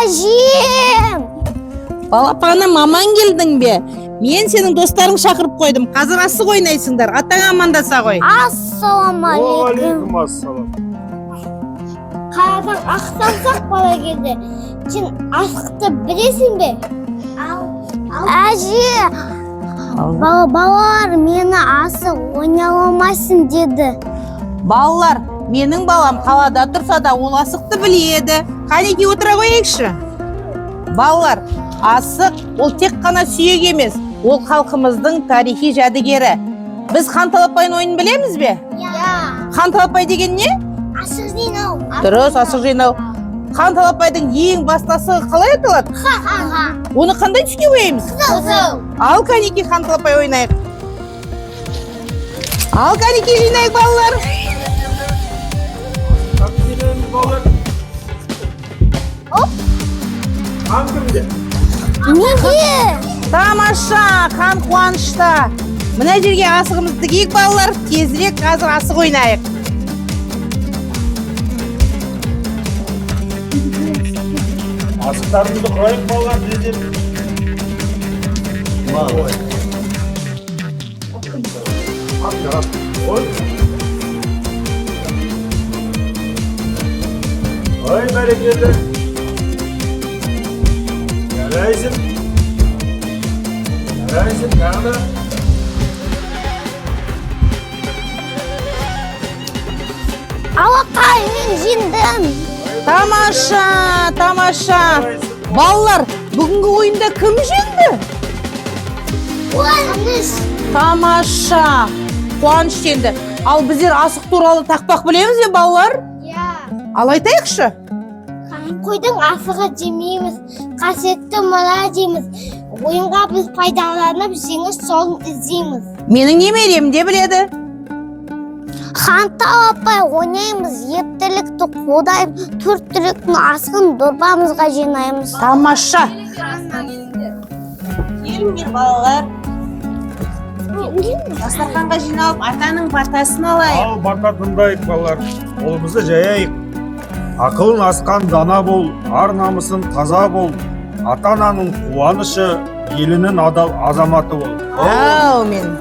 Әжем! Балапаным, аман келдің бе? Мен сенің достарың шақырып қойдым. Қазір асық ойнайсыңдар. Атаң амандаса ғой. Ассалаумағалейкум. Уағалейкум ассалам. Қаладан ақ самсақ бала келді. Сен асықты білесің бе? Әже, балалар мені асық ойнай алмайсың деді. Балалар, менің балам қалада тұрса да ол асықты біледі. Қанеки, отыра қояйықшы. Балалар, асық ол тек қана сүйек емес, ол халқымыздың тарихи жәдігері. Біз хан талапайдың ойынын білеміз бе? Иә. Хан талапай деген не? Асық жинау. Дұрыс, асық жинау. Хан талапайдың ең басты асығы қалай аталады? Ха-ха. Оны қандай түске бояймыз? Қызыл. Ал кәнеки, хан талапай ойнайық. Ал кәнеки, жинайық, балалар. Тапсырыңыз, балалар. Оп. Хан кімде? Неге? Тамаша, хан қуанышта. Мына жерге асығымызды тігейік, балалар. Тезірек қазір асық ойнайық. Асықтарымызды құрайық, балалар, тездеп. Ой. Ой. Ой, бәрекелді. Жарайсың. Жарайсың, тағы да. Алақай, мен жеңдім. Тамаша, тамаша. Балалар, бүгінгі ойында кім жеңді? Қуаныш. Тамаша. Қуаныш жеңді. Ал біздер асық туралы тақпақ білеміз бе, балалар? Иә. Ал айтайықшы. Қойдың асығы жемейміз, қасиетті мұра дейміз. Ойынға біз пайдаланып, жеңіс жолын іздейміз. Менің немерем де біледі. Хан талапай ойнаймыз, ептілікті қолдаймыз, төрт түліктің асығын дорбамызға жинаймыз. Тамаша. Келіңдер, балалар. Дастарханға жиналып, атаның батасын алайық. Ал бата тыңдайық, балалар. Қолымызды жаяйық. Ақылын асқан дана бол, ар намысын таза бол. Ата ананың қуанышы, елінің адал азаматы бол. Әумин.